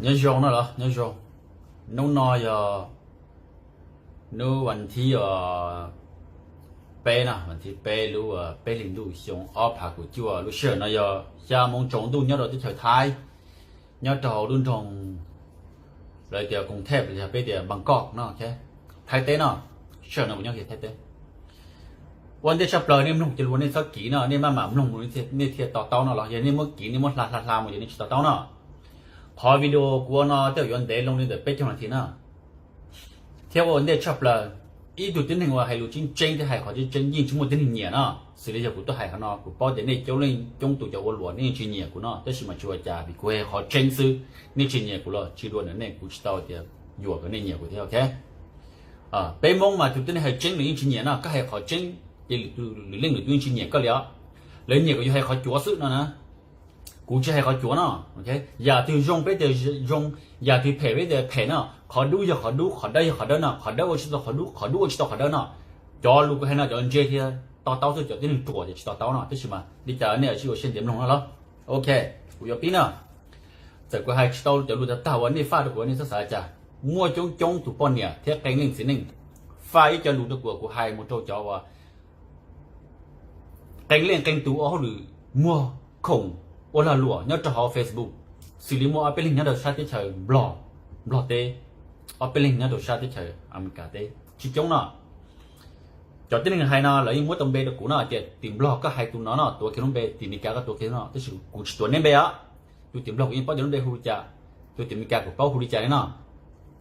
Nyob zoo no los nyob zoo. Hnub no yog hnub vas thib peb no, vas thib peb lub peb hlis ntuj xyoo ob phav kaum cuaj. Lub sij hawm no yog xya moo tsaus ntuj nyob rau teb chaws Thaib, nyob rau hauv lub nroog lawv tias Koos Thej, los yog peb tias Npam Koj no, Thaib teb no. Sij hawm no kuv nyob kiag Thaib teb. Ua ntej tshaj plaws nej mloog cov lus nej txhob kiv no, nej maj mam mloog mus nej thiaj to taub no, los yog nej muab kiv nej muab hla hla hla mus ces nej tsis to taub no. Qhov video kuv ua no tej zaum yuav ntev loo li ntawm peb caug nas this na. Thiab ua ntej tshaj plaws, ib tug tib neeg uas hais lus tseeb tseeb thiab hais qhov tseeb tseeb yeej tsis muaj tib neeg nyiam no. Xws li yog kuv tuaj hais qhov no kuv paub tias nej coob leej coob tus cov ua luam nej yeej tsis nyiam kuv no, tab sis mas tsis ua cas vim kuv hais qhov tseeb xwb. Nej tsis nyiam kuv los tsis dua ntawm nej, kuv tsis tau tias yuam kom nej nyiam kuv thiab, ok. Peb Hmoob mas tus tib neeg hais tseeb lawv yeej tsis nyiam no, koj hais qhov tseeb ces lwm leej lwm tus yeej tsis nyiam koj li os. Lawv nyiam kom yog hais qhov cuav xwb no na. Kuv tsis hais qhov cuav no. Yam twg zoo peb tias zoo, yam twg phem peb tias phem no, qhov dub yog qhov dub, qhov dawb yog qhov dawb no, qhov dawb ua tsis tau qhov dub, qhov dub ua tsis tau qhov dawb no. Cov lus kuv hais no cov ntse thiab to taub xwb, cov tib neeg ruam ces tsis to taub no, tab sis mas li cas nej cia li ua siab ntev mloog no los. Ok, kuv yuav pib na. Txawm kuv hais tsis tau cov lus tag tag uas nej faj rau kuv nej txhob xav cas. Muaj coob coob tus poj niam thiab qee leej txiv neej faj ib co lus rau kuv, kuv hais mus rau cov uas qee leej qee tus ua hauj lwm muag khoom ua lag luam nyob rau hauv Facebook, xws li muaj ob peb leeg nyob rau sab teb chaws Nplog, Nplog teb, ob peb leeg nyob rau sab teb chaws Amelikas teb tsis coob no. Cov tib neeg hais no lawv yeej muab tau npe rau kuv no tias tim Nplog koj hais tus no no tuav kiag lub npe, tim Meskas koj tuav kiag no, tab sis kuv tsis tuav neb npe os. Tus tim Nplog kuv yeej paub tias lub npe hu li cas, tus tim Meskas kuv paub hu li cas li no.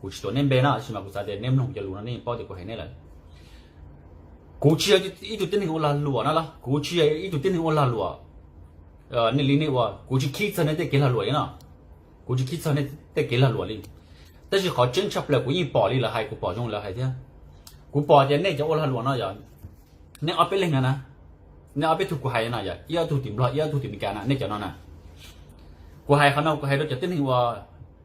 Kuv tsis tuav neb npe no, tab sis mas kuv xav tias neb mloog cov lus no nej yeej paub tias kuv hais neb lawm. Kuv tsis yog ib tug tib neeg ua lag luam no los, kuv tsis yog ib tug tib neeg ua lag luam. Nej li nej ua, kuv tsis khib txog nej tej kev lag luam li no. Kuv tsis khib txog nej tej kev lag luam li. Tab sis qhov tseeb tshaj plaws kuv yeej pom li lawv hais, kuv pom zoo lawv hais thiab. Kuv pom tias nej cov ua lag luam no yog nej ob peb leeg no na, nej ob peb tug kuv hais no yog ib ob tug tim Nplog ib ob tug tim Meskas na, nej cov no na. Kuv hais qhov no kuv hais rau cov tib neeg uas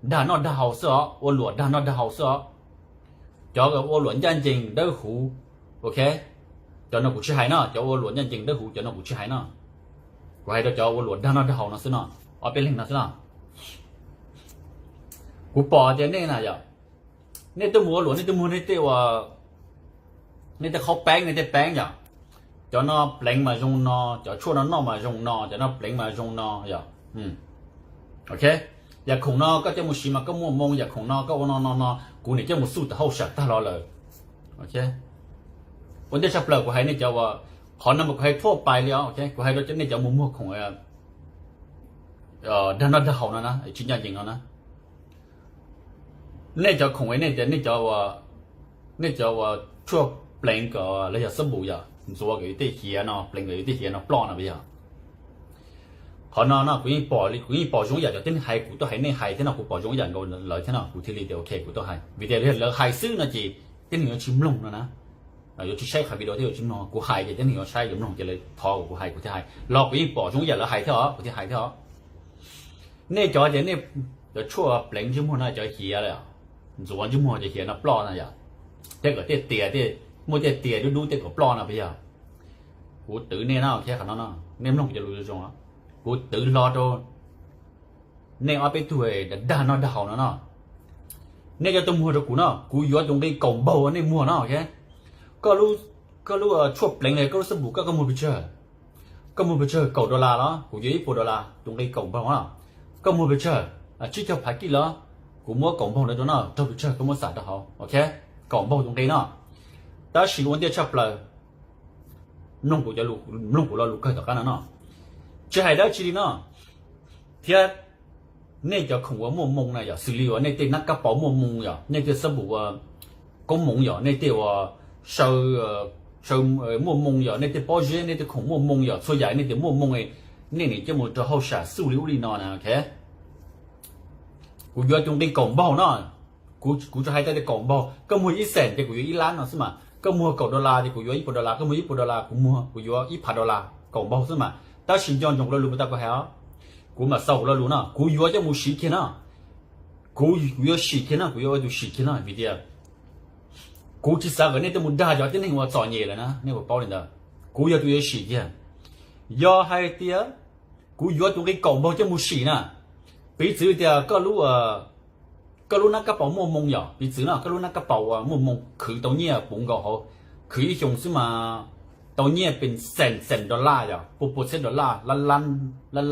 dag noj dag haus xwb os, ua luam dag noj dag haus xwb os. Cov ua luam ncaj ncees dawb huv, ok, cov no kuv tsis hais no, cov ua luam ncaj ncees dawb huv cov no kuv tsis hais no. Kuv hais rau cov ua luam dag noj dag haus no xwb no, ob peb leeg no xwb no. Kuv pom tias nej na yog, nej tuaj mus ua luam nej tuaj muag nej tej ua, nej tej qhaub peeb nej tej peeb yom, cov no pleev mas zoo no, cov tshuaj no noj mas zoo no, cov no pleev mas zoo no yom. Ok, yam khoom no koj coj mus siv mas koj muaj moo, yam khoom no koj ua no no no, kuv niam coj mus xuj tawm hauj sam tag los lawm. Ok, ua ntej tshaj plaws kuv hais nej cov uas, qhov no mas kuv hais thuaj pais li os, ok, kuv hais rau nej cov mus muag khoom dag noj dag haus no na, tsis ncaj ncees no na. Nej cov khoom nej tias nej cov, nej cov uas tshuaj pleev kom los yog xab npum yom, ntxuav kom yus tej hiav no, pleev kom yus tej hiav no ploj no puas yog? Qhov no no kuv yeej pom li, kuv yeej pom zoo ib yam cov tib neeg hais kuv tuaj hais nej hais thiab no, kuv pom zoo ib yam nkaus lawv thiab no, kuv thiaj li tias ok kuv tuaj hais, vim tias lawv hais xwb no ces tib neeg yuav tsis mloog no na. Yuav tsis saib qhov video thiab yuav tsis mloog, kuv hais ces tib neeg yuav saib yuav mloog ces lawv thov kuv hais kuv thiaj hais los, kuv yeej pom zoo ib yam lawv hais thiab os, kuv thiaj hais thiab os. Nej cov tias nej cov tshuaj pleev ntsej muag no cov hiav, ntxuav ntsej muag cov hiav no ploj no yom, thiab kom tej tias, muaj tej tias dub dub tej kom ploj no puas yog? Kuv twv nej no, qhov no no, nej mloog cov lus zoo zoo, kuv twv hlo rau nej ob peb tug dag noj dag haus no no. Nej cov tuaj muag rau kuv no, kuv yuav tus nqi kaum npaug nej muag no, ok. Koj lub tshuaj pleev los koj lub xab npum koj, koj muag pes tsawg? Koj muag pes tsawg? Kaum dollar los kuv yuav ib puas dollar tus nqi kaum npaug no. Koj muag pes tsawg? Tsib caug phav kij los kuv muab kaum npaug ntawd rau no, raug pes tsawg koj muab xam rau hauv, ok. Kaum npaug tus nqi no. Tab sis ua ntej tshaj plaws, mloog kuv cov, mloog kuv lo lus kawg tom qab no no. Tsis hais dab tsi li no, thiab nej cov khoom uas muaj moo na yom, xws li uas nej tej nab kab paus muaj moo yom, nej tej xab npum uas koob moov yom, nej tej uas saw, saw muaj moo yom, nej tej pob zeb nej tej khoom muaj moo yom, txhua yam nej tias muaj moo, nej nim coj mus rau hauj sam xuj li ub li no na, ok. Kuv yuav tus nqi kaum npaug no. Kuv tsuas hais tias kaum npaug, koj muag ib xees ces kuv yuav ib lab no xwb mas, koj muag kaum dollar ces kuv yuav ib puas dollar, koj muag ib puas dollar kuv muag kuv yuav ib phav dollar, kaum npaug xwb mas. Tab sis nco ntsoov kuv lo lus puas tas kuv hais os. Kuv mam xaus kuv lo lus no, kuv yuav coj mus siv kiag no. Kuv, kuv yuav sim kiag no, kuv yuav ua tus sim kiag no vim tias kuv tsis xav kom nej tuaj mus dag cov tib neeg uas txom nyem lawm na, nej puas paub li ntawd. Kuv yog tus yuav sim kiag. Yog hais tias kuv yuav tus nqi kaum npaug coj mus sim na, piv txwv tias koj lub, Koj lub nab kab paus muaj moo yom, piv txwv no, koj lub nab kab paus uas muaj moo khwv tau nyiaj puv nkaus hauv, khwv ib xyoos xwb mas tau nyiaj pes xees xees dollar yom, pua pua txhiab dollar, lab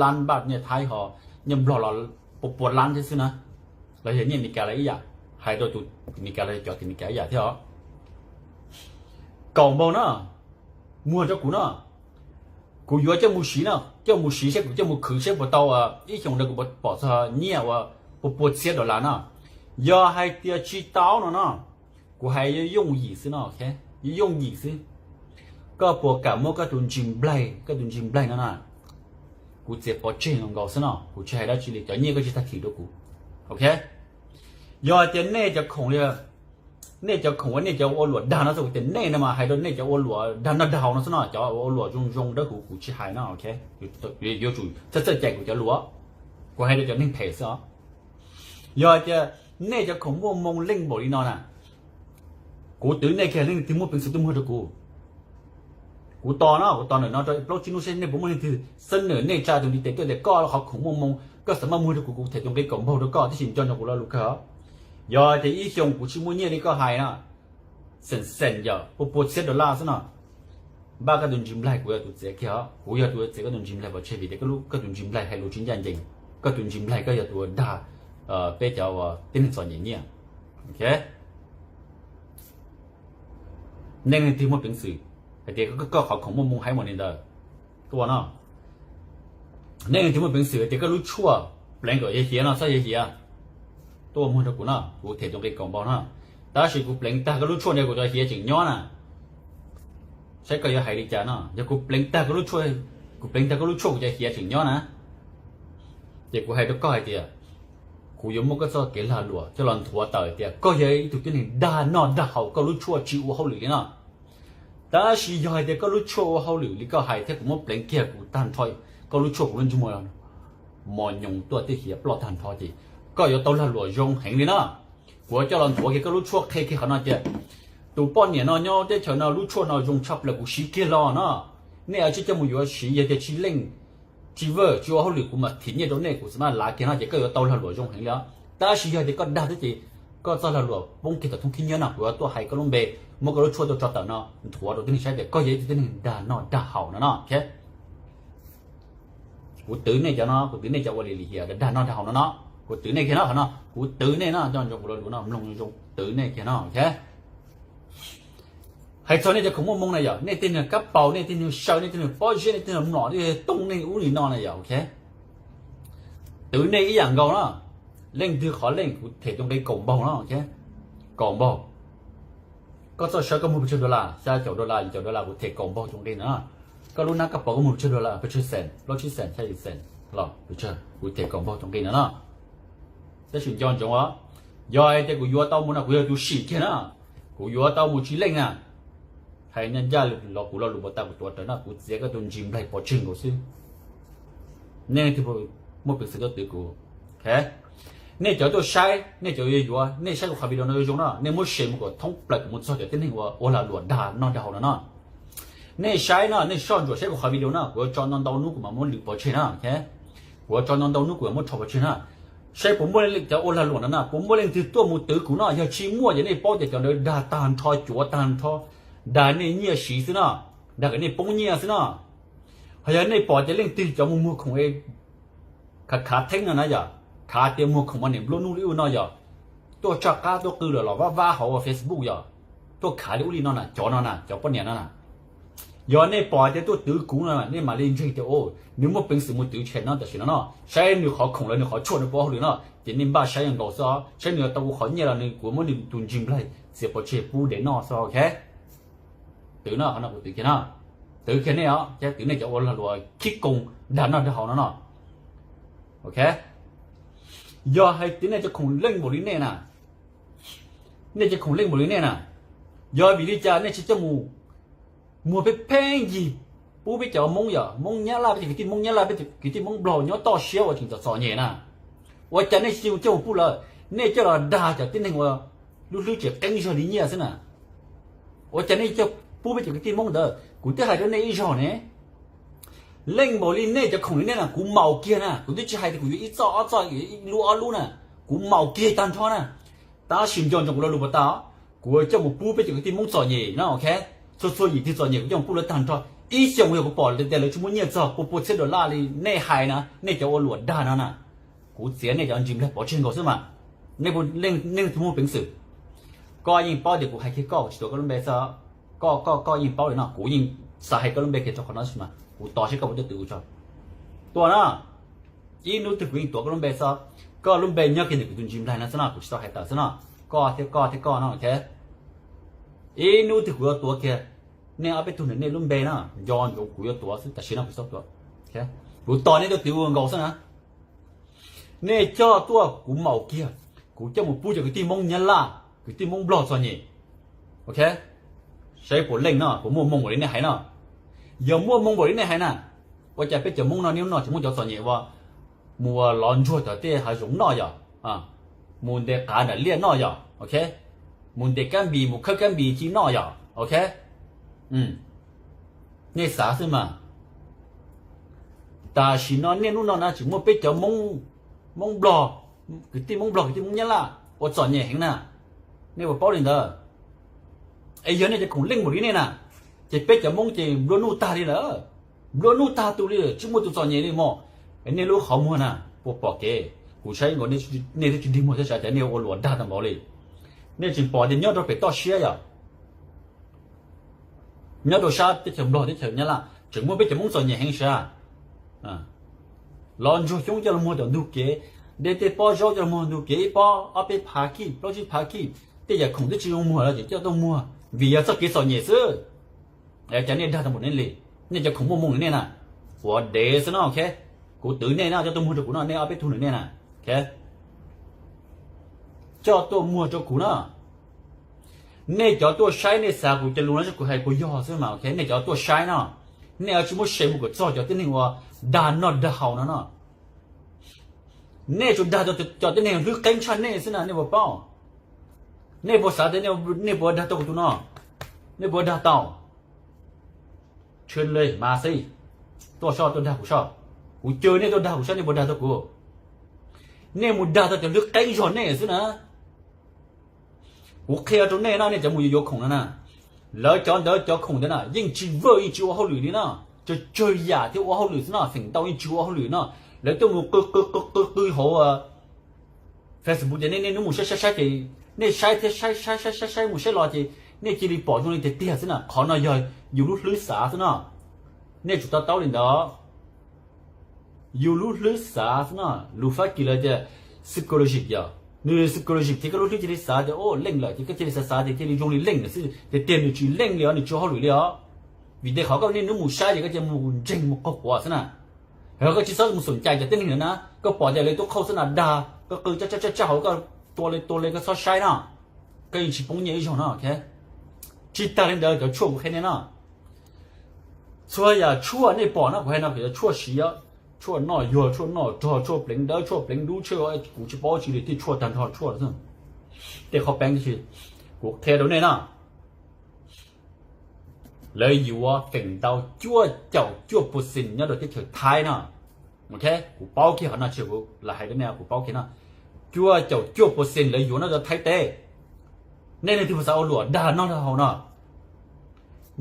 lab npaj nyiaj Thaib ho nyiaj Nplog los pua pua lab thiab xwb na, los yog nyiaj Amelikas los ib yam, hais rau tus Amelikas los cov Amelikas ib yam thiab os. Kaum npaug na, muag rau kuv no, kuv yuav coj mus siv no, coj mus siv saib, kuv coj mus khwv saib puas tau, ib xyoos ntawd kuv pom txog nyiaj uas pua pua txhiab dollar no. Yog hais tias tsis tau no no, kuv hais yooj yim xwb no, yooj yim xwb. Koj puas kam muab koj tus ntsis nplaig, koj tus ntsis nplaig no na, kuv txiav pov tseg nkaus xwb no, kuv tsis hais dab tsi li, cov nyiaj koj tsis tag kis rau kuv, ok? Yog hais tias nej cov khoom li, nej cov khoom uas nej cov ua luam dag no, txog kuv tias nej no mas hais rau nej cov ua luam dag noj dag haus no xwb no, cov ua luam zoo zoo dawb huv kuv tsis hais no, ok? Yuav tsum txawj txawj cais kuv cov lus, kuv hais rau cov neeg phem xwb os. Yog hais tias nej cov khoom muaj moo leej npaum li no na, kuv twv nej kiag, leej twg muaj peev xwm tuaj muag rau kuv. Kuv tos no, kuv tos ntawm no rau plaub tsib hnub saib nej puas muaj leej twg xab nam nej tsa tus ntiv tes tuaj tias koj qhov khoom muaj moo, koj xav maj muag rau kuv, kuv them tus nqi kaum npaug rau koj, tab sis nco ntsoov kuv lo lus kawg. Yog tias ib xyoos kuv tsis muaj nyiaj li koj hais no, xees xees yom, pua pua txhiab dollar xwb no, npaj koj tus ntsis nplaig, kuv yog tus txiav kiag os, kuv yog tus txiav koj tus ntsis nplaig pov tseg vim tias koj tus ntsis nplaig hais lus tsis ncaj ncees, koj tus ntsis nplaig koj yog tus dag peb cov uas tib neeg txom nyem nyiaj, ok? Nej leej twg muaj peev xwm hais tias koj qhov khoom muaj moo heev npaum li ntawd tuaj no, nej leej twg muaj peev xwm hais tias koj lub tshuaj pleev kom hiav hiav no, txhob hiav hiav, tuaj muag rau kuv no, kuv them tus nqi kaum npaug no. Tab sis kuv pleev tag koj lub tshuaj ntawd kuv cov hiav tseem nyob na. Saib koj yuav hais li cas no, yog kuv pleev tag koj lub tshuaj, kuv pleev tag koj lub tshuaj kuv cov hiav tseem nyob na, ces kuv hais rau koj hais tias kuv yuav muab koj txoj kev lag luam coj los nthuav tawm tias koj yog ib tug tib neeg dag noj dag haus, koj lub tshuaj tsis ua hauj lwm li no. Tab sis yog hais tias koj lub tshuaj ua hauj lwm li koj hais thiab kuv muab pleev kiag kuv tag nrho, koj lub tshuaj kuv lub ntsej muag mos nyoos tuaj tej hiav ploj tag nrho ces koj yuav tau lag luam zoo heev li no. Kuv yuav coj los nthuav kiag koj lub tshuaj, qhia kiag qhov no tias tus poj niam no nyob teb chaws no lub tshuaj no zoo tshaj plaws, kuv siv kiag los no. Nej ua tsis coj mus yuav siv, yog tias tsis leej tsis vwm tsis ua hauj lwm kuv mam thim nyiaj rau nej, kuv xav mas lav kiag no ces koj yuav tau lag luam zoo heev li os. Tab sis yog tias koj dag thiab ces koj txoj lag luam poob kiag tom thoob khib nyiab no, kuv yuav tuaj hais koj lub npe, muab koj lub tshuaj tuaj tso tawm no nthuav rau tib neeg saib tias koj yog ib tug tib neeg dag noj dag haus no no. Kuv twv nej cov no, kuv twv nej cov ua li lim hiam dag noj dag haus no no. Kuv twv nej kiag no, qhov no kuv twv nej no, nco ntsoov kuv lo lus no, mloog zoo, twv nej kiag no, ok? Hais txog nej cov khoom muaj moo na yom, nej tej niag kab paus, nej tej niag saw, nej tej niag pob zeb, nej tej niag mlom, nej tooj neeg ub li no na yom, ok? Twv nej ib yam nkaus na, leej twg qhov leej kuv them tus nqi kaum npaug no, ok? Kaum npaug. Koj txoj saw koj muag pes tsawg dollar, xya caum dollar, yim caum dollar, kuv them kaum npaug tus nqi na. Koj lub nab kab paus koj muag pes tsawg dollar, pes tsawg xees, plaub tsib xees, xya yim xees los pes tsawg, kuv them kaum npaug tus nqi na no. Tab sis nco ntsoov os, yog hais tias kuv yuav tau mus no kuv yog tus sim kiag na, kuv yuav tau mus tsis leej na, hais ncaj ncaj los kuv lo lus npau taws kuv tuav rawv no, kuv txiav koj tus ntsis nplaig pov tseg nkaus xwb. Nej leej twg muaj peev xwm tuaj twv kuv, ok? Nej cov tuaj saib, nej cov yuav yuav, nej saib kuv qhov video no zoo no, nej muab share mus kom thoob plaws kom mus txog cov tib neeg uas ua lag luam dag noj dag haus no no. Nej saib no, nej soj ntsuam saib kuv qhov video no, kuv yuav tso ntau ntau hnub kuv mam muab lwm pov tseg na, ok? Kuv yuav tso ntau ntau hnub kuv mam muab rho pov tseg na. Saib puas muaj cov ua lag luam no na, puas muaj leej twg tuaj mus twv kuv no, yog tsis muaj ces nej paub tias cov ntawd dag tag nrho, cuav tag nrho, dag nej nyiaj siv xwb no, dag kom nej poob nyiaj xwb no. Ho yog nej pom tias leej twg cov mus muag khoom khav khav theeb no na yom, khav tias muag khoom mas niam nplua nuj li ub no yom, tuaj tsaj qab tuaj qw lawm los vab vab hauv Facebook yom, tuaj khav li ub li no na, cov no na, cov poj niam no na. Yog nej pom tias tuaj twv kuv no, nej mam li ntseeg tias nws muaj peev xwm mus twv tshem no tam sim no no, saib nws qhov khoom los nws qhov tshuaj nws puas hauj lwm no, ces nej npaj saib nkaus xwb os, saib nws tau kuv qhov nyiaj los nws kuv muab nws tus ntsis nplaig txiav pov tseg pub dev noj xwb, ok? Twv no, qhov no kuv twv kiag no, twv kiag nej os, twv nej cov ua lag luam khib koos dag noj dag haus no no, ok? Yog hais tias nej cov khoom leej npaum li nej na, nej cov khoom leej npaum li nej na, yog vim li cas nej tsis coj mus muag pheej pheej yig pub peb cov Hmoob yom, Hmoob Nyab Laj, peb cov kwv tij Hmoob Nyab Laj, peb cov kwv tij Hmoob Nplog nyob toj siab uas tseem txom txom nyem na? Ua cas nej tsis coj mus pub lawm, nej coj los dag cov tib neeg uas lub hlwb tseem qeeb zog li nyiaj xwb na? Ua cas nej coj pub peb cov kwv tij Hmoob ntawd? Kuv twb hais rau nej ib zaug ne, leej npaum li nej cov khoom li nej na kuv maus kiag na, kuv twb tsis hais tias kuv yuav ib txoj ob txoj, ib lub ob lub na, Kuv maum kiag tag nrho na. Tab sis nco ntsoov kuv lo lus puas tau, kuv yuav coj mus pub peb cov kwv tij Hmoob txom nyem no, ok. Txhua txhua yim twg txom nyem kuv coj mus pub lawv tag nrho. Ib xyoos yog kuv pom tias lawv tsis muaj nyiaj txog pua pua txhiab dollar li nej hais na, nej cov ua luam dag no na, kuv txiav nej cov ntsis nplaig pov tseg nkaus xwb mas. Nej leej twg muaj peev xwm? Koj yeej paub tias kuv hais kiag koj, kuv tsis tuav koj lub npe xwb. Koj, koj, koj yeej paub li no, kuv yeej xav hais koj lub npe kiag rau qhov no mas kuv tos seb koj puas tuaj twv kuv tso. Tuaj na. Ib hnub twg kuv yeej tuav koj lub npe xwb. Koj lub npe nyob kiag ntawm kuv tus ntsis nplaig no xwb no, kuv tsis tau hais tawm xwb no. Koj thiab koj thiab koj no, ok. Ib hnub twg kuv yuav tuav kiag nej ob peb tug ntawm nej lub npe na, nco ntsoov kuv yuav tuav xwb, tam sim no kuv tsis tau tuav. Kuv tos nej tuaj twv ua nkaus xwb na. Nej coj tuaj kuv maum kiag, kuv coj mus pub cov kwv tij Hmoob Nyab Laj, kwv tij Hmoob Nplog txom nyem. Ok, saib puas leej no, puas muaj hmoo npaum li nej hais no. Yog muaj hmoo npaum li nej hais na, ua cas peb cov Hmoob no niaj hnub no tseem muaj cov txom nyem uas mus lov ntsuag tom tej hav zoov noj yom, mus ntes qav nram liaj noj yom, ok, mus ntes kab npis, mus khawb kab npis ci noj yom, ok. Nej xav xwb mas. Tam sim no niaj hnub no na tseem muaj peb cov Hmoob Nplog, kwv tij Hmoob Nplog, kwv tij Hmoob Nyab Laj ua txom nyem heev na. Nej puas paub li ntawd? Es yog nej cov khoom leej npaum li nej na, ces peb cov Hmoob ces nplua nuj tag li lawm. Nplua nuj tag tus li lawm, tsis muaj tus txom nyem li mog. Nej lub qhov muag na, puas pom kev? Kuv saib nkaus nej twb tsis dig muag thiab, sav cas nej ua luam dag tau npaum li. Nej tseem pom tias nyob rau pem toj siab yom, nyob rau sab teb chaws Nplog teb chaws Nyab Laj tseem muaj peb cov Hmoob txom nyem heev sav. Lov ntsuag xyoob coj los muag tom ntug kev, de tej pob zaub coj los muag ntug kev, ib pob ob peb phav kij, plaub tsib phav kij, tej yam khoom twb tsis zoo muag los ces coj tuaj muag vim yog txoj kev txom nyem xwb. Cas nej dag tau npaum nej li? Nej cov khoom muaj hmoo li nej na, quav dev xwb no, ok. Kuv twv nej na, coj tuaj muag rau kuv no, nej ob peb tug nws nej na, ok. Coj tuaj muag rau kuv na. Nej cov tuaj saib nej xav kuv cov lus no kuv hais puas yog xwb mas, ok. Nej cov tuaj saib no, nej yuav tsis muab share mus kom txog cov tib neeg uas dag noj dag haus no no. Nej tsuas dag tau cov tib neeg hlwb qeeb tshaj nej xwb na, nej puas paub? Nej puas xav tias nej puas dag tau kuv tus no? Nej puas dag tau? Tshwj li mas xij, tuaj soj tuaj dag kuv soj. Kuv caw nej tuaj dag kuv soj, nej puas dag tau kuv? Nej mus dag tau cov hlwb qeeb zog nej xwb na. Kuv qhia rau nej no, nej cov mus yuav yuav khoom no na, lawv cov ntawd cov khoom ntawd na yeej tsis vwj yeej tsis ua hauj lwm li no. Tsawg tsawg yam thiab ua hauj lwm xwb no, feem ntau yeej tsis ua hauj lwm no. Lawv tuaj mus qw qw qw qw qw hauv Facebook ces nej niaj hnub mus saib saib saib ces nej saib thiab saib saib saib saib saib mus saib los ces nej cia li pom zoo li tiag tiag xwb na. Qhov no yog yus lub hlwb xav xwb no. Nej tsum to taub li ntawd. Yus lub hlwb xav xwb no, lus Fab Kis lawv tias psychology yog, nws psychology ces koj lub hlwb cia li xav tias o leej lawm ces koj cia li xav xav tias cia li zoo li leej lawm xwb, tiag tiag nws tsis leej li os, nws tsis ua hauj lwm li os. Vim tias qhov koj niaj hnub mus saib ces koj cia mus ntseeg mus qaug quav xwb na. Yog koj tsis txhob mus xom cai cov tib neeg ntawd na, koj pom tias lawv tub qhauj xwb na dag, koj qw tsaj tsaj tsaj hauv koj tua li tua li koj txhob saib no. Koj yeej tsis poob nyiaj ib zaug no. Tsis tag li ntawd cov tshuaj kuv qhia nej no, txhua yam tshuaj nej pom no kuv hais no cov tshuaj siv, tshuaj noj yuag, tshuaj noj rog, tshuaj pleev dawb, tshuaj pleev dub, tshuaj, kuv tsis paub tsis li, tej tshuaj tag nrho tshuaj, tej qhov peev tib si, kuv qhia rau nej no, lawv yuav feem ntau cuaj caum cuaj percent nyob rau teb chaws Thaib no. Ok, kuv paub kiag qhov no tsis kuv lam hais rau nej, kuv paub kiag no, cuaj caum cuaj percent lawv yuav nyob rau Thaib teb. Nej leej twg puas xav ua luam dag noj dag haus no?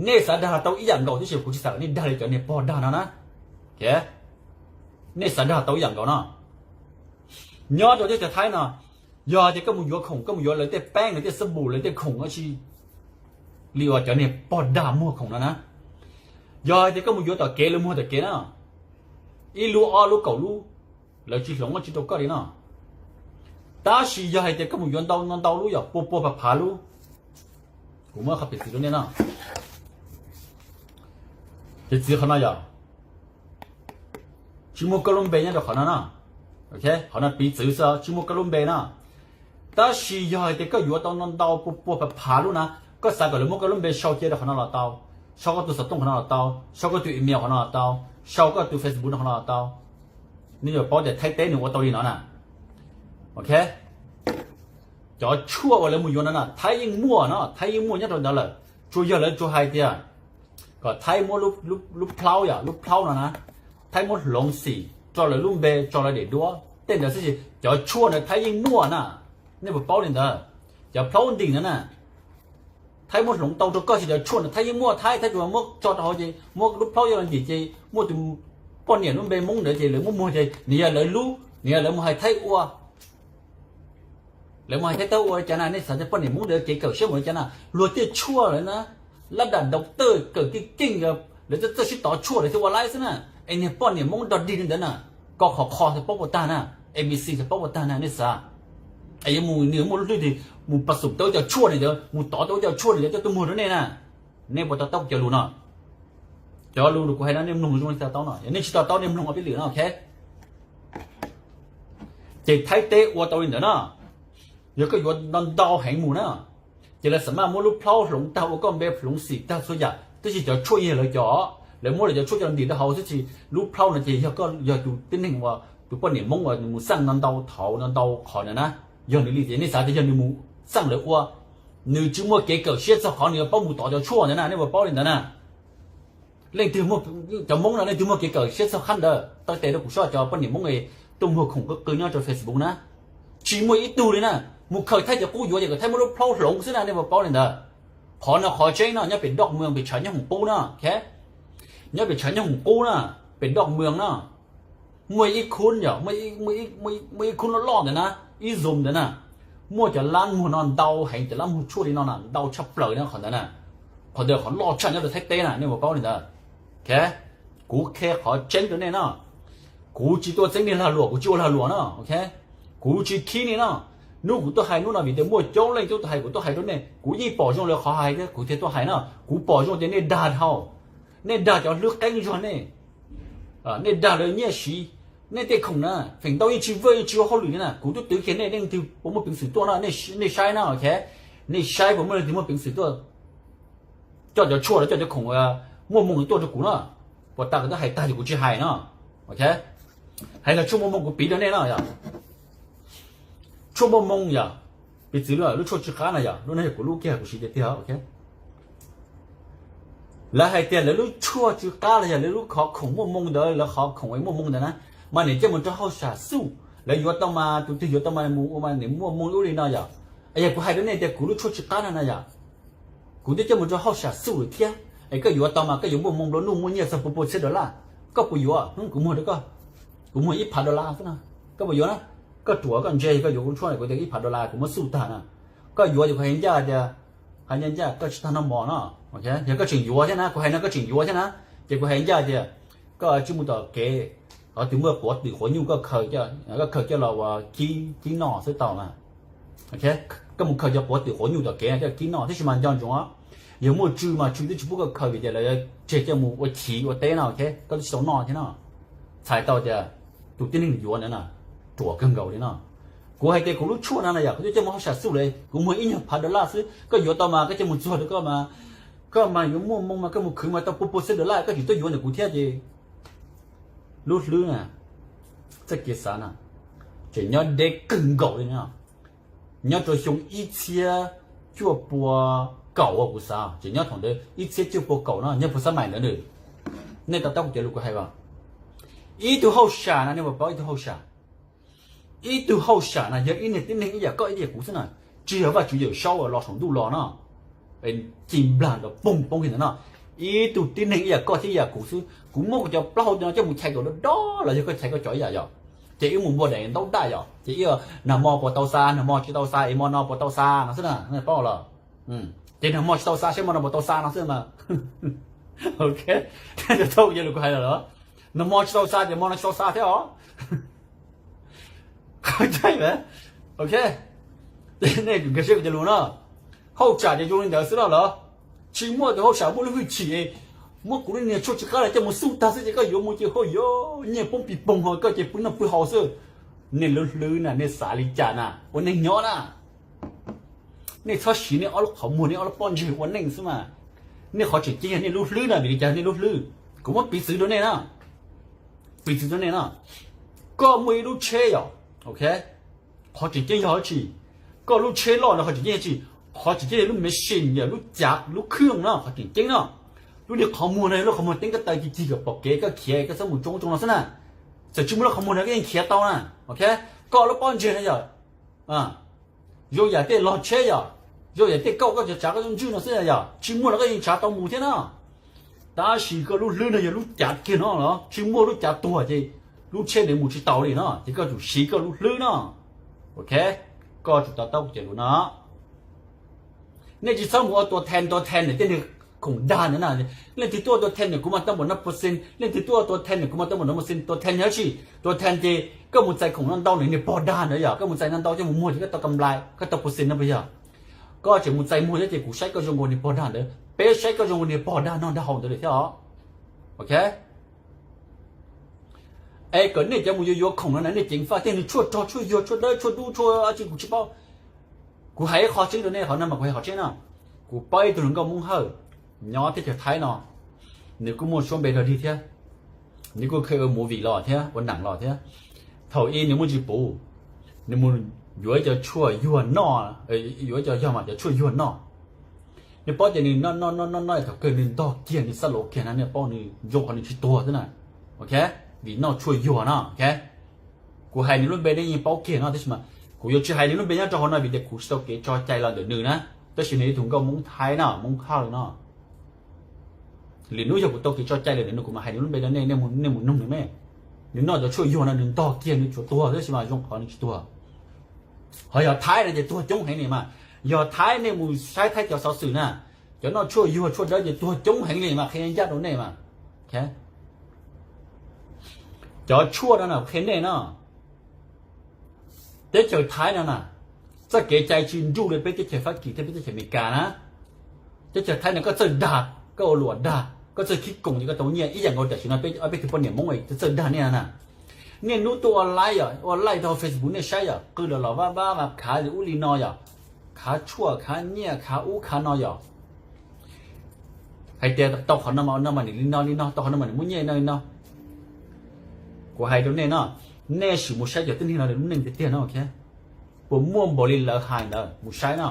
Nej xav dag tau ib yam nkaus tib si, kuv tsis xav kom nej dag li cov niag pog dag no na. Nej xav dag tau ib yam nkaus no. Nyob rau teb chaws Thaib no, yog hais tias koj mus yuav khoom, koj mus yuav lawv tej peeb, lawv tej xab npum, lawv tej khoom dab tsi li uas cov niag pog dag muag khoom no na, yog hais tias koj mus yuav tom kev lawv muag tom kev na, ib lub ob lub kaum lub, lawv tsis hloov dab tsi rau koj li no. Tab sis yog hais tias koj mus yuav ntau ntau lub, yog pua pua phav phav lub, kuv muab qhov piv txwv rau nej no. Piv txwv qhov no yog tsis muaj koj lub npe nyob rau qhov no no. Qhov no piv txwv xwb, tsis muaj koj lub npe no. Tab sis yog hais tias koj yuav tau ntau ntau pua pua phav phav lub na, koj xav kom lawv muab koj lub npe sau cia rau qhov no los tau, sau koj tus xov tooj qhov no los tau, sau koj tus email qhov no los tau, sau koj tus Facebook no qhov no los tau. Nej yuav paub tias Thaib teb nws ua tau li no na. Ok, cov tshuaj uas lawv mus yuav no na Thaib yeej muaj no, Thaib yeej muaj nyob rau ntawd lawm, tsuas yog lawv tsuas hais tias kom Thaib muab lub plhaub, yog lub plhaub no na, Thaib muab hloov xim tso lawv lub npe, tso lawv daim duab, Tej ntawd xwb ces cov tshuaj ntawd Thaib yeej muaj na, nej puas paub li ntawd? Cov plhaub ntim ntawd na, Thaib muab hloov tau rau koj ces cov tshuaj ntawd Thaib yeej muaj, Thaib, Thaib tsuas muab tso rau hauv ces muab lub plhaub coj los ntim ces muaj tus poj niam lub npe Hmoob ntawd ces lawv muab muag ces nws yog lawv lub, nws yog lawv mus hais Thaib ua. Lawv mus hais Thaib ua li cas na, nej xav tias poj niam Hmoob ntawd kev kawm siab mus li cas na, luag tej tshuaj lawm na, lab dam daus tawj kawm keej keej, lawv txawj txawj sib tov tshuaj lawv thiaj ua laib xwb na. Es niag poj niam Hmoob dog dig li ntawd na, koj qhov kho thiaj paub puas tag na, A B C thiaj paub puas tag na, nej xav. Es yuav mus, nws muaj lub hlwb twg mus pas xum tau cov tshuaj ne, mus tov tau cov tshuaj ne, cov coj tuaj muag rau nej na. Nej puas to taub cov lus no? Cov lus kuv hais no nej mloog zoo li to taub no, yog nej tsis to taub nej mloog ob peb lwm no, ok. Ces Thaib teb ua tau li ntawd na, yog koj yuav ntau ntau heev mus na, ces lawv xam maj muab lub plhaub hloov tag ua koj npe hloov xim tag txhua yam, tab sis cov tshuaj yog lawv cov, lawv muab lawv cov tshuaj coj los ntim rau hauv xwb, tab sis lub plhaub no ces yog koj, yog tus tib neeg uas tus poj niam Hmoob uas nws mus xaj ntau ntau thaum ntau ntau qhov ntawd na, yog nws li ces nej xav tias yog nws mus xaj lawv ua, nws tsis muaj kev kawm siab txog qhov nws yuav paub mus tov cov tshuaj ntawd na, nej puas paub li ntawd na? Leej twg, cov Hmoob no leej twg muaj kev kawm siab txog qhab ntawd taw tes rau kuv soj, cov poj niam Hmoob tuaj muag khoom qw qw nyob rau Facebook na, tsis muaj ib tug li na. Mus khaws Thaib cov qub yuav ces kom Thaib muab lub plhaub hloov xwb na, nej puas paub li ntawd? Qhov no qhov tseeb no, nyob pem Doj Mws pem tshav nyob hoom qub na, nyob pem tshav nyob hoom qub na, pem Doj Mws na, muaj ib khub yom, muaj ib khub loj loj ntawd na, ib zoom ntawd na, muaj cov lab muag no ntau heev, cov lab muag tshuaj li no na ntau tshaj plaws na qhov ntawd na. Qhov ntawd qhov loj tshaj nyob rau Thaib teb na, nej puas paub li ntawd? Kuv qhia qhov tseeb rau nej no, kuv tsis tuaj txeeb nej lag luam, kuv tsis ua lag luam no, ok. Kuv tsis khib nej no. Hnub kuv tuaj hais hnub no vim tias muaj coob leej tuaj hais, kuv tuaj hais rau nej, kuv yeej pom zoo lawv qhov hais thiab kuv thiaj tuaj hais no. Kuv pom zoo tias nej dag dhau, nej dag cov hlwb qeeb zog nej, nej dag lawv nyiaj siv, nej tej khoom na feem ntau yeej tsis vwj yeej tsis ua hauj lwm li na. Kuv twb twv kiag nej, leej twg puas muaj peev xwm tuaj no, nej saib na, ok. Nej saib puas muaj leej twg muaj peev xwm tuaj coj cov tshuaj los coj cov khoom muaj moo tuaj rau kuv no. Puas tas kuv twb hais tag ces kuv tsis hais no, ok. Hais los tshuaj muaj moo kuv piv rau nej no yom. Tshuaj muaj moo yom, piv txwv lub tshuaj tsw qab no yom, lub no yog kuv lub kiag kuv siv tiag tiag, ok. Lawv hais tias lawv lub tshuaj tsw qab los yog lawv lub qhov khoom muaj moo ntawd, lawv qhov khoom muaj moo ntawd na, mas nws coj mus rau hauj sam xuj, lawv yuav tau mas tus twg yuav tau mas mus ua mas nws muaj moo ub li no yom. Yog kuv hais rau nej tias kuv lub tshuaj tsw qab no na yom, kuv twb coj mus rau hauj sam xuj lawm thiab. Es koj yuav tau mas koj yuav muaj moo nplua nuj muaj nyiaj txog pua pua txhiab dollar, koj puas yuav? Kuv muag rau koj, kuv muag ib phav dollar xwb na, koj puas yuav na? Koj ruam koj ntse koj yuav kuv tshuaj kuv tias ib phav dollar kuv muab xuj tag na. Koj yuav ces kuv hais ncaj tias, hais ncaj ncaj koj tsis tag noj mov no, yog koj tseem yuav thiab na, kuv hais no koj tseem yuav thiab na, ces kuv hais ncaj tias koj tsis mus tom kev, qhov twg muaj quav twm quav nyuj koj khaws, koj khaws coj los ua kib noj xwb tau na. Koj mus khaws cov quav twm quav nyuj tom kev coj kib noj tab sis mas nco ntsoov, yog muaj tsw mas tsw twb tsis pub koj khaws vim tias lawv tseg coj mus ua chiv ua teb no, ok, koj twb tsis tau noj thiab no. Txhais tau tias tus tib neeg yuav ntawd na ruam kawg nkaus li no. Kuv hais tias kuv lub tshuaj no na yom, kuv twb coj mus hauj sam xuj lawm, kuv muag ib nyuag phav dollar xwb, koj yuav tau mas koj coj mus txuag rau koj mas, koj mas yuav muaj moo mas koj mus khwv mas tau pua pua txhiab dollar, koj tseem tuaj yuav ntawm kuv thiab ces lub hlwb na, txoj kev xav na, tseem nyob deb kawg nkaus li no. Nyob rau xyoo ib txhiab cuaj pua kaum uas kuv xav, tseem nyob thaum ntawd ib txhiab cuaj pua kaum no, nyob puag xab maim ntawd nws, nej to taub kuv cov lus kuv hais os. Ib tug hauj sam na, nej puas paub ib tug hauj sam? Ib tug hauj sam na yog ib niag tib neeg ib yam koj ib yam kuv xwb na, tsis yog Vajtswv Yawm Saub los saum ntuj los no, ci nplag nrov poob poob li ntawd no. Ib tug tib neeg ib yam koj thiab ib yam kuv xwb, kuv muab kuv cov plaub hau no coj mus chais kom dob dob los yog koj chais koj cov ib yam yom, ces wb mus npua daim ntaub daj yom, ces ib nag hmo puas tau xa, nag hmo tsis tau xa, es hmo no puas tau xa no xwb na, paub los? Ces nag hmo tsis tau xa saib hmo no puas tau xa no xwb mas. Ok, tau yog lus kuv hais los, nag hmo tsis tau xa ces hmo no tsis tau xa thiab os. Qhov tseeb, ok, nej nkag siab kuv cov lus no, hauj sam ces zoo li ntawd xwb los los? Tsis muaj tus hauj sam muaj lub hwj chim, muab kuv lub niag tshuaj tsw qab los coj mus xuj tag xwb ces koj yuav mus ces hauj yuav nyiaj poob pis poog ho koj ces pw noj pw haus xwb. Nej lub hlwb na, nej xav li cas na, ua neej nyob na, nej txhob siv nej ob lub qhov muag nej ob lub pob ntseg ua neej xwb mas. Nej qhov tseem ceeb yog nej lub hlwb na, vim li cas nej lub hlwb? Kuv muab piv txwv rau nej na, piv txwv rau nej na. Koj muaj ib lub tsheb yom, ok, qhov tseem ceeb yog dab tsi? Koj lub tsheb loj ntawd qhov tseem ceeb yog dab tsi? Qhov tseem ceeb yog lub machine, yog lub cav lub khwj no qhov tseem ceeb no. Lub niag qhov muag no yog lub qhov muag teeb koj taw cig cig kom pom kev koj khiav koj txhob mus tsoo tsoo no xwb na. Txawm tsis muaj lub qhov muag no koj yeej khiav tau na. Ok, koj lub pob ntseg no yog zoo yam tej log tsheb yog, zoo yam tej kauj koj tsav koj ntswj no xwb yog, tsis muaj los koj yeej tsav tau mus thiab na. Tab sis koj lub hlwb no yog lub cav kiag no los tsis muaj lub cav tuag ces lub tsheb ntawd mus tsis tau li no ces koj tsum siv koj lub hlwb no. Ok, koj tsum to taub kuv cov lus no. Nej tsis txhob mus ua tua then, tua then ntawm tej neeg khoom dag ntawd na. Leej twg tuaj ua tua then ntawm kuv mas tau npaum no percent, leej twg tuaj ua tua then ntawm kuv mas tau npaum no percent. Tua then yog dab tsi? Tua then ces koj mus txais khoom no ntau ntawm niag pog dag ntawd yog, koj mus txais no ntau coj mus muag ces koj tau kam nplais, koj tau percent no puas yog? Koj tseem mus txais muag thiab ces kuv saib koj zoo nkaus niag pog dag ntawd, peb saib koj zoo nkaus niag pog dag no dag haus ntawd lawm thiab os. Ok, es kom nej cov mus yuav yuav khoom no na, nej ceev faj tej nws tshuaj rog tshuaj yuag tshuaj dawb tshuaj dub tshuaj dab tsi kuv tsis paub. Kuv hais ib qho tseeb rau nej, qhov no mas kuv hais qhov tseeb no. Kuv paub ib tug hluas nkauj Hmoob Hawj nyob teb chaws Thaib no, nws kuj muaj suab npe dog dig thiab, nws kuj khw ua movie los thiab ua nam los thiab. Thaum ub nws muaj tsis puv, nws mus yuav ib co tshuaj yuag noj, yuav ib co yog mas cov tshuaj yuag noj. Nej paub tias nws noj noj noj noj noj thaum kawg nws ntog kiag nws xab laus kiag na, nej paub nws zoo qhov nws tsis tuag xwb na. Ok, vim noj tshuaj yuag no. Ok, kuv hais nws lub npe nej yeej paub kiag no tab sis mas kuv yuav tsis hais nws lub npe nyob rau hauv no vim tias kuv tsis tau kev tso cai los ntawm nws na. Tab sis nws yog tus nkauj Hmoob Thaib no, Hmoob Hawj no. Lwm hnub yog kuv tau kev tso cai lawm ntawm nws kuv mam hais nws lub npe rau nej, nej mus nug nws me. Nws noj cov tshuaj yuag no nws ntog kiag nws tsuas tuag tab sis mas zoo qhov nws tsis tuag. Ho yog Thaib no ces tuag coob heev li mas. Yog Thaib nej mus saib Thaib cov xov xwm na, cov noj tshuaj yuag tshuaj dawb ces tuag coob heev li mas, qhia ncaj rau nej mas. Cov tshuaj no na qhia nej no, teb chaws Thaib no na, txoj kev cai tsis nruj li peb teb chaws Fab Kis thiab peb teb chaws Amelikas na. Teb chaws Thaib no koj txawj dag, koj ua luam dag, koj txawj khib koos ces koj tau nyiaj ib yam nkaus tam sim no peb ob peb tug poj niam Hmoob txawj dag nej na. Nej hnub tuaj ua live yom, ua live rau Facebook nej saib yom, qw los los vaj vaj mas khav li ub li no yom, khav tshuaj khav nyiaj khav ub khav no yom. Hais tias tau qhov no mas no mas nim li no li no, tau qhov no mas nim muaj nyiaj li no li no. Kuv hais rau nej no, nej sim mus saib cov tib neeg no lub neej tiag tiag no, puas muaj npaum li lawv hais ntawd mus saib no.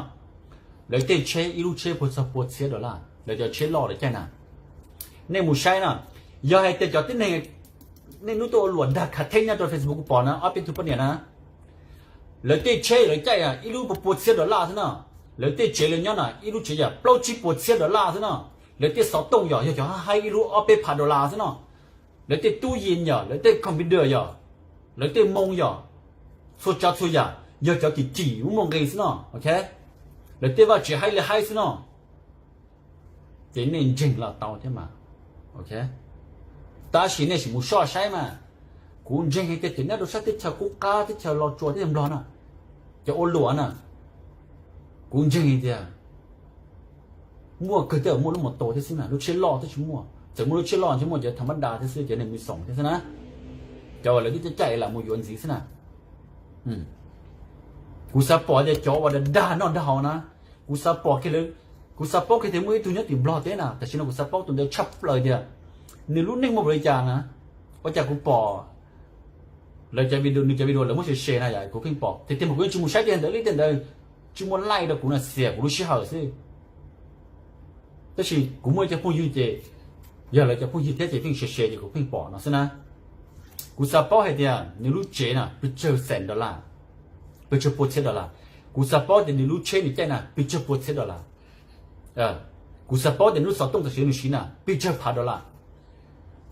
Lawv tej tsheb ib lub tsheb puag txog pua txhiab dollar, lawv cov tsheb loj lawv caij na. Nej mus saib no, yog hais tias cov tib neeg nej hnub tuaj ua luam dag khav theeb nyob rau Facebook kuv pom na ob peb tug poj niam na, lawv tej tsheb lawv caij ib lub pua pua txhiab dollar xwb no. Lawv tej tsev lawv nyob na ib lub tsev yam plaub tsib puas txhiab dollar xwb no. Lawv tej xov tooj yom yog cov haib ib lub ob peb phav dollar xwb no. Lawv tej tub yees yom, lawv tej computer yom, lawv tej moo yom, txhua tsav txhua yam yog cov kim kim muaj muaj nqis xwb no. Ok, lawv tej vaj tsev haib li haib xwb no. Ces nej ntseeg los tau thiab mas. Ok, tab sis nej sim mus soj saib mas. Kuv ntseeg hais tias cov nyob rau sab teb chaws qub qab teb chaws Los Tsuas teb chaws Nplog na, cov ua luam na, kuv ntseeg hais tias muaj kawg, tej muaj lub mos tos thiab xwb na, lub tsheb loj twb tsis muaj. Txawm muaj lub tsheb loj tsis muaj, cov tham mab da thiab xwb, cov neeg mus xoom thiab xwb na, cov uas lawv twb caij caij lam mus yuav ntxiv xwb na. Kuv xav pom tias cov uas dag dag noj dag haus na, kuv xav pom kiag lawv, kuv xav paub kiag tias muaj ib tug nyob tim Nplog teb na, tam sim no kuv xav paub tus ntawd tshaj plaws tias nws lub neej muaj npaum li cas na. Ua cas kuv pom lawv cov video, nws cov video lawv muab share share na yom, kuv pheej pom tiag tiag mas kuv yeej tsis mus saib tej ntawd li, tej ntawd tsis muaj laij rau kuv na, xiam kuv lub sij hawm xwb. Tab sis kuv muaj ib co phooj ywg ces yog lawv cov phooj ywg thiab ces pheej share share ces kuv pheej pom no xwb na. Kuv xav paub hais tias nws lub tsev na pes tsawg xees dollar, pes tsawg pua txhiab dollar. Kuv xav paub tias nws lub tsheb nws caij na pes tsawg pua txhiab dollar. Kuv xav paub tias nws lub xov tooj tam sim nws siv na pes tsawg phav dollar.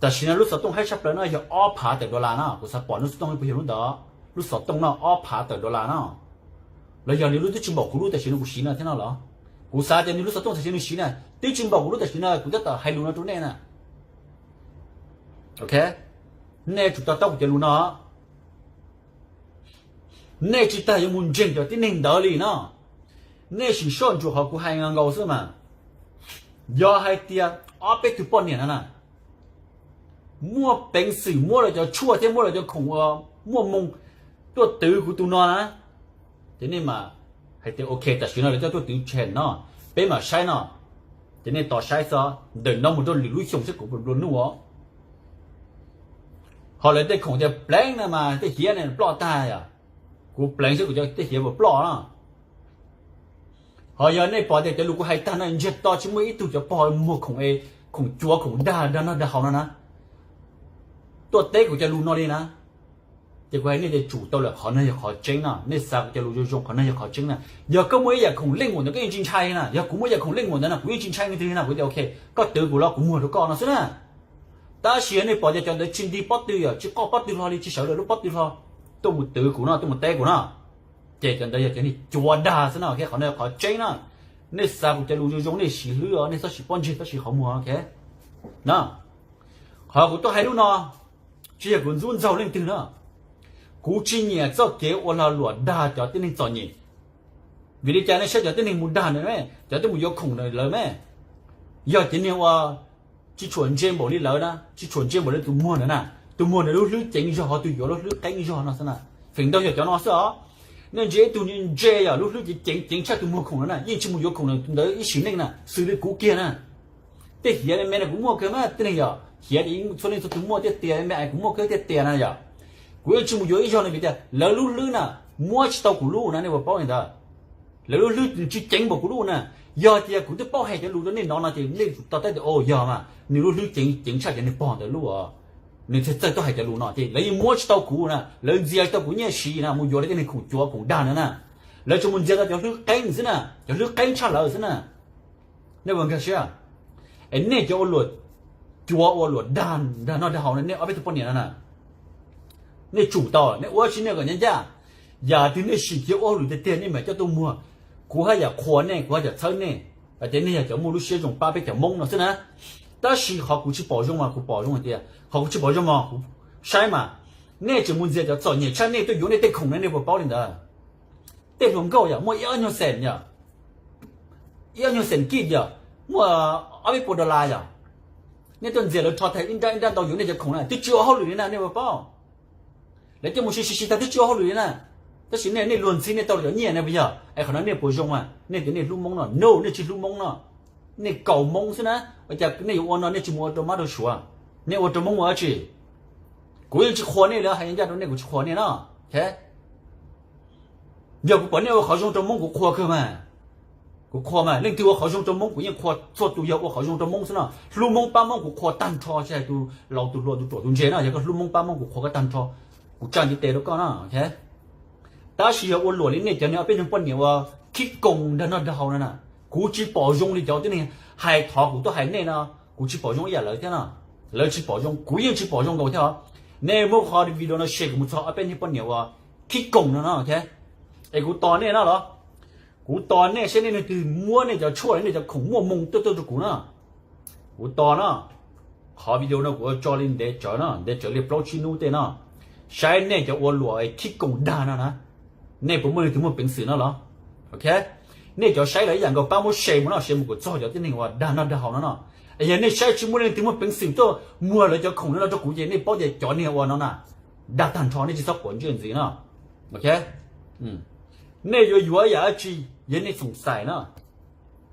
Tam sim no lub xov tooj haib tshaj plaws no yog ob phav tawm dollar na, kuv xav pom nws lub xov tooj puas yog lub ntawd, lub xov tooj no ob phav tawm dollar na. Los yog nws lub twb tsis npaum kuv lub tam sim no kuv siv no thiab no los? Kuv xav tias nws lub xov tooj tam sim nws siv na twb tsis npaum kuv lub tam sim no kuv tab tom hais lus no rau nej na. Ok, nej tsum to taub kuv cov lus no. Nej tsis tas yuav mus ntseeg cov tib neeg ntawd li no. Nej sim soj ntsuam qhov kuv hais nkaus xwb mas. Yog hais tias ob peb tug poj niam no na muaj peev xwm muab lawv cov tshuaj thiab muab lawv cov khoom uas muaj moo tuaj twv kuv tus no na, ces nej mam hais tias ok, tam sim no lawv coj tuaj twv tshem no, peb mam saib no. Ces nej tos saib xwb, ntawm no mus rau lwm lub xyoo saib kuv puas nplua nuj os. Ho lawv tej khoom tias pleev no mas tej hiav ne ploj tag yom. Kuv pleev saib kuv cov tej hiav puas ploj no. Ho yog nej pom tias cov lus kuv hais tag no ntsiag to tsis muaj ib tug cov pog muag khoom es khoom cua khoom dag dag noj dag haus no na tuaj teb kuv cov lus no li na, Ces kuv hais nej tias tsum tau lawm, qhov no yog qhov tseeb no. Nej xav kuv cov lus zoo zoo, qhov no yog qhov tseeb na. Yog koj muaj ib yam khoom leej muam ntawd koj yeej tsis ntshai na, yog kuv muaj ib yam khoom leej muam ntawd na kuv yeej tsis ntshai leej twg na, kuv tias ok, koj twv kuv los kuv muag rau koj no xwb na. Tab sis yog nej pom tias cov ntawd tsis nti pob tw, yog tsis qoj pob tw hlo li, tsis sawv lawm lub pob tw hlo, tuaj mus twv kuv no, tuaj mus teb kuv no, ces cov ntawd yog cov niag cuav dag xwb no. Qhov no yog qhov tseeb na. Nej xav kuv cov lus zoo zoo nej siv hlwb os, nej txhob siv pob ntseg, txhob siv qhov muag. Ok na, qhov kuv tuaj hais lub no tsis yog kuv ntxub ntxaug leej twg na. Kuv tsis nyiam txoj kev ua lag luam dag cov tib neeg txom nyem. Vim li cas nej saib cov tib neeg mus dag ntawd me, cov twb mus yuav khoom ntawd lawm me, yog cov niag uas tsis tshua ntse npaum li lawv na, tsis tshua ntse npaum li tus muag ntawd na. Tus muag ntawd lub hlwb ceev zog, ho tus yuav lub hlwb qeeb zog no xwb na. Feem ntau yog cov no xwb os. Nej ntsia ib tug ntse ntse yom, lub hlwb ceev ceev ceev tshaj tus muag khoom ntawd na, yeej tsis mus yuav khoom ntawd ib sim neej na, xws li kuv kiag na. Tej hiav me me no kuv muaj kawg mas, tib neeg yom, hiav txhua leej txhua tus muaj tiag tias me, kuv muaj kawg tiag tias na yom. Kuv yeej tsis mus yuav ib zaug no vim tias lawv lub hlwb na muab tsis tau kuv lub na, nej puas paub li ntawd. Lawv lub hlwb tsis ceev npaum kuv lub na. Yog tias kuv twb paub hais cov lus rau nej no no ces nej tau teb tias o yog mas nws lub hlwb ceev ceev tshaj cov niag pog ntawd lub os. Nws thiaj txawj tuaj hais cov lus no ces lawv yeej muab tsis tau kuv na, lawv ntxias tsis tau kuv nyiaj siv na, mus yuav lawv tej niag khoom cuav khoom dag ntawd na. Lawv tsuas mus ntxias tau cov hlwb qeeb xwb na, cov hlwb qeeb tshaj lawv xwb na. Nej puas nkag siab? Es nej cov ua luam cuav ua luam dag, dag noj dag haus no, nej ob peb tug poj niam no na, nej tsum tau, nej ua tsis nej kom nyob ncaj. Yam twg nej sim kiag ua hauj lwm tiag tiag nej mam coj tuaj muag. Kuv haj yam qhuas nej, kuv haj yam txhawb nej, hais tias nej yog cov muaj lub siab zoo pab peb cov Hmoob no xwb na. Tab sis qhov kuv tsis pom zoo mas kuv pom zoo hais tias, qhov kuv tsis pom zoo mas kuv saib mas, nej tseem mus ntxias cov txom nyem tshaj nej tuaj yuav nej tej khoom na, nej puas paub li ntawd? Tej hluas nkauj yom, muaj ib ob nyuag xees yom, ib ob nyuag xees kij yom, muaj ob peb puas dollar yom, nej tuaj ntxias lawv rho tag ib nrab ib nrab ntau yuav nej cov khoom na, twb tsis ua hauj lwm li na, nej puas paub? Lawv coj mus siv siv siv tag twb tsis ua hauj lwm li na. Tab sis nej, nej luag ntxhi nej tau cov nyiaj na puas yog? Es qhov no nej puas zoo mas nej tias nej hlub Hmoob no? No, nej tsis hlub Hmoob no, nej kaus Hmoob xwb na. Ua cas nej yuav ua no nej tsis mus ua rau mab rau suav, nej ua rau Hmoob ua dab tsi? Kuv yeej tsis qhuas nej li, hais ncaj rau nej, kuv tsis qhuas nej no. Yog kuv pom nej ua qhov zoo rau Hmoob kuv qhuas kawg mas. Kuv qhuas mas, leej twg ua qhov zoo rau Hmoob kuv yeej qhuas txhua tus, yog ua qhov zoo rau Hmoob xwb no, hlub Hmoob pab Hmoob kuv qhuas tag nrho, tsis hais tus laus tus hluas tus ruam tus ntse no, yog koj hlub Hmoob pab Hmoob kuv qhuas koj tag nrho. Kuv tsa ntiv tes rau koj no. Tab sis yog ua luam li nej cov niag ob peb neeg poj niam uas khib koos dag noj dag haus no na, kuv tsis pom zoo li cov tib neeg hais thov kuv tuaj hais nej no, kuv tsis pom zoo ib yam lawv thiab no. Lawv tsis pom zoo, kuv yeej tsis pom zoo nkaus thiab os. Nej muab qhov video no share kom mus txog ob peb niag poj niam uas khib koos no no, ok. Es kuv tos nej no los, kuv tos nej saib nej leej twg muab nej cov tshuaj, nej cov khoom muaj moo tuaj tuaj rau kuv no. Kuv tos no, qhov video no kuv yuav tso li ntev tsawv no, ntev tsawv li plaub tsib hnub tej no, saib nej cov ua luam khib koos dag no na, nej puas muaj leej twg muaj peev xwm no los? Ok, nej cov saib los ib yam nkaus pab muab share mus no, share mus kom txog cov tib neeg uas dag noj dag haus no no. Es yog nej saib tsis muaj leej twg muaj peev xwm tuaj muag lawv cov khoom no rau kuv ces nej paub tias cov niag ua no na, dag tag nrho, nej tsis txhob quav ntsej ntxiv no. Ok, nej yuav yuav yam dab tsi, yog nej xoom xais no,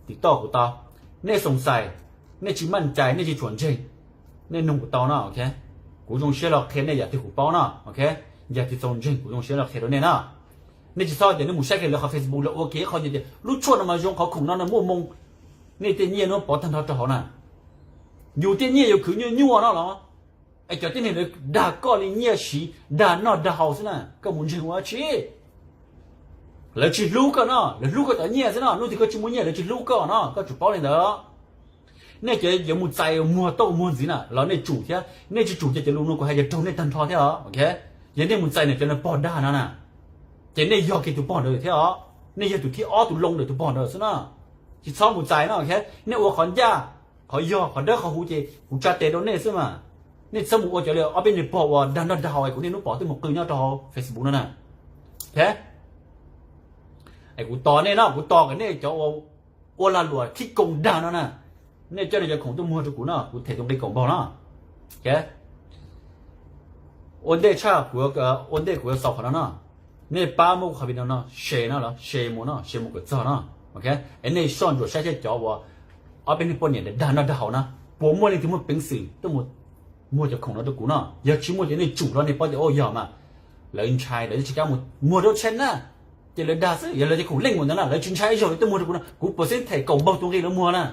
tim toj kuv tau, nej xoom xais, nej tsis maj cai, nej tsis tshua ntseeg, nej nug kuv tau no, ok. Kuv zoo siab los qhia nej yam twg kuv paub no, ok. Yam twg txaus ntseeg kuv zoo siab los qhia rau nej na. Nej tsis txhob tias nej mus saib kiag lawv qhov Facebook lawv ua kiag ib qho tias lub tshuaj no mas zoo, qhov khoom no no muaj moo, nej tej nyiaj no pov tag nrho rau hauv na. Yus tej nyiaj yus khwv nyuaj nyuaj no los, es cov tib neeg lawv dag koj li nyiaj siv dag noj dag haus xwb na, koj mus ntseeg ua dab tsi? Lawv tsis hlub koj no, lawv hlub koj cov nyiaj xwb no, hnub twg koj tsis muaj nyiaj lawv tsis hlub koj no, koj tsum paub li ntawd. Nej cov yuav mus txais muag tauj muag ntxiv na los nej tsum thiab, nej tsis tsum ces cov lus no kuv hais yuav raug nej tag nrho thiab os, ok. Yog nej mus txais nws cov niag pog dag no na, ces nej yog kiag tus pog ntawd thiab os, nej yog tus thib ob tus loo ntawm tus pog ntawd xwb na. Tsis txhob mus txais no, ok. Nej ua qhov ncaj, qhov yog, qhov dawb qhov huv ces kuv tsa tes rau nej xwb mas. Nej txhob mus ua cov li ob peb niag pog uas dag noj dag haus es kuv niaj hnub pom twb mus qw nyob rau hauv Facebook no na. Ok, es kuv tos nej no, kuv tos kom nej cov ua lag luam khib koos dag no na, nej coj nej cov khoom tuaj muag rau kuv no, kuv them tus nqi kaum npaug no. Ok, ua ntej tshaj kuv, ua ntej kuv yuav xaus qhov no no, nej pab muab kuv qhov video no share no los, share mus no, share mus kom txog no. Ok, es nej soj ntsuam saib thiab cov uas ob peb niag poj niam dag noj dag haus na, puas muaj leej twg muaj peev xwm tuaj mus muag cov khoom no rau kuv no? Yog tsis muaj ces nej tsum los nej paub tias ua yog mas lawv ntshai, lawv tsis kam mus muag rau tsheb na, ces lawv dag xwb. Yog lawv cov khoom leej mus ntawd na lawv tsis ntshai ib zaug lawv tuaj muag rau kuv no, kuv pawv xeeb them kaum npaug tus nqi lawv muag na.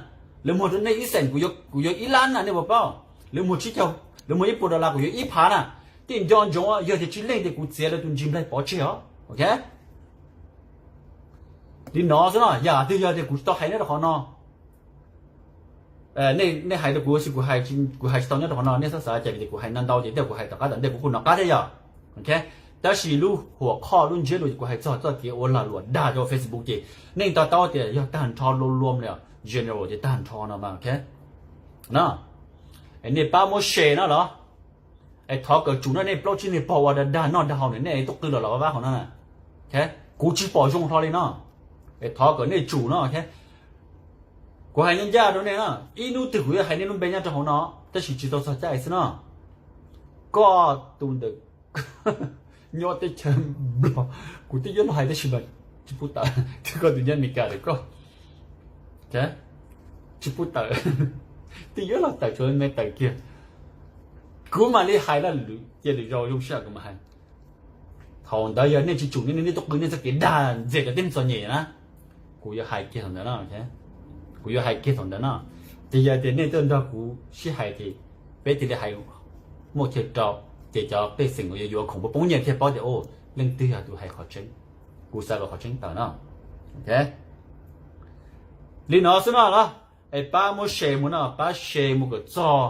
Lawv muag rau nej ib xees, kuv yuav ib lab na, nej puas paub? Lawv muag tsib caug, lawv muag ib puas dollar, kuv yuav ib phav na. Tej nco ntsoov, yog tias tsis leej tias kuv txiav lawv tus ntsis nplaig pov tseg os, ok. Li no xwb no, yam twg yog tias kuv tsis tau hais neb rau qhov no, nej hais rau kuv, kuv hais tsis tau nyob rau qhov no, nej txhob xav cas vim tias kuv hais no ntau ces tej kuv hais tom qab tom ntej kuv kuj nov qab thiab yog, ok. Tab sis lub huam qhoj lub ntsiab lus kuv hais txog txoj kev ua lag luam dag rau Facebook ces nej to taub tias yog tag nrho lua lua li, general ces tag nrho no mas, ok. No, nej pab muab share no los, es thov kom tsum no nej plaub tsib niag pog ua dag dag noj dag haus no nej tuaj qw los los vab vab hauv no na. Kuv tsis pom zoo hlo li no, es thov kom nej tsum no. Kuv hais ncaj ncaj rau nej na, ib hnub twg kuv yuav hais nej lub npe nyob rau hauv no, tab sis tsis tau txog caij xwb no. Koj tus ntawm nyob teb chaws Nplog, kuv twb yuav los hais tab sis mas tsis pub tawm, koj tus nyob Amelikas ntawm koj tsis pub tawm, twb yuav los tawm tsuav me tawm kiag, kuv mam li hais laj lwm cia lwm zaus zoo sij hawm kuv mam hais. Thaum ntawd yog nej tsis tsum nej, nej tuaj qw nej txoj kev dag ntxias cov tib neeg txom nyem na, kuv yuav hais kiag thaum ntawd no. Kuv yuav hais kiag thaum ntawd no, ces yog tias nej tuaj nrog kuv sib hais ces peb thiaj li hais muaj chaw rau, ces cov pej xeem uas yuav yuav khoom poob nyiaj thiaj paub tias leej twg yog tus hais qhov tseeb. Kuv xav kom qhov tseeb tawm no. Li no xwb no los, es pab muab share mus no, pab share mus kom txog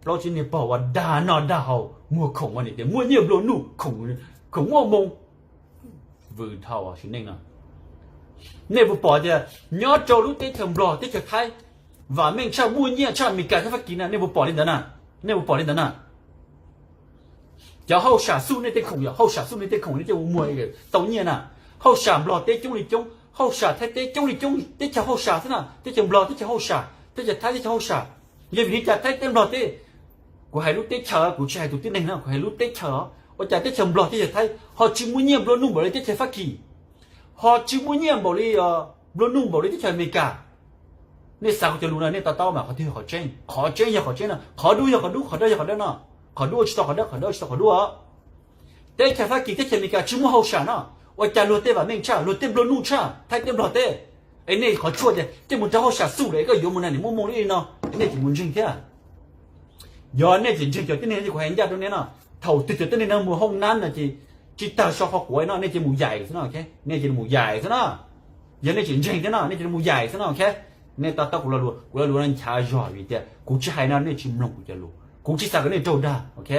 plaub tsib niag pog ua dag noj dag haus muag khoom ua niam tias muaj nyiaj nplua nuj, khoom muaj moo, vwm dhau sim neej no. Nej puas pom tias nyob rau lub teb chaws Nplog teb chaws Thaib, vam meej tshaj muaj nyiaj tshaj Amelikas thiab Fab Kis na, nej puas pom li ntawd na? Nej puas pom li ntawd na? Cov hauj sam xub nej tej khoom, yog hauj sam xub nej tej khoom nej coj mus muag tau nyiaj na. Hauj sam Nplog teb coob li coob, hauj sam Thaib teb coob li coob, teb chaws hauj sam xwb na, teb chaws Nplog teb chaws hauj sam, teb chaws Thaib teb chaws hauj sam. Yog vim li cas Thaib teb Nplog teb, kuv hais lub teb chaws, kuv tsis hais tus tib neeg no, kuv hais lub teb chaws os, ua cas teb chaws Nplog teb chaws Thaib ho tsis muaj nyiaj nplua nuj npaum li teb chaws Fab Kis, ho tsis muaj nyiaj npaum li, nplua nuj npaum li teb chaws Amelikas? Nej xav kuv cov lus no nej to taub mas qhov twg yog qhov tseeb, qhov tseeb yog qhov tseeb no, qhov dub yog qhov dub, qhov dawb yog qhov dawb no, qhov dub ua tsis tau qhov dawb, qhov dawb ua tsis tau qhov dub. Teb chaws Fab Kis teb chaws Amelikas tsis muaj hauj sam no, ua cas luag tej vam meej tshaj, luag tej nplua nuj tshaj Thaib teb Nplog teb? Es nej qhov tshuaj tias coj mus rau hauj sam xub lawm es koj yuav mus na, nim muaj moo li no, nej tsis mus ntseeg thiab. Yog nej tsis ntseeg cov tib neeg kuv hais ncaj rau nej no, thaum twg cov tib neeg no mus hauj nab no ces tsis tawg so qhov quav no nej cia li mus yaim xwb no, nej cia li mus yaim xwb no. Yog nej tsis ntseeg thiab no nej cia li mus yaim xwb no, ok. Nej to taub kuv lo lus, kuv lo lus no nchav zog vim tias kuv tsis hais no nej tsis mloog kuv cov lus, kuv tsis xav kom nej raug dag, ok.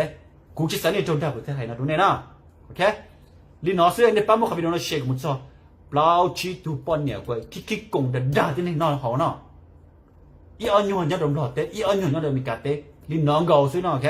Kuv tsis xav nej raug dag kuv thiaj hais no rau nej na, ok. Li no xwb nej pab muab qhov video no share kom mus txog plaub tsib tug poj niam uas khib khib koos dag dag tib neeg noj haus no, ib ob nyuag nyob rau Nplog teb, ib ob nyuag nyob rau Amelikas teb, li no nkaus xwb no, ok.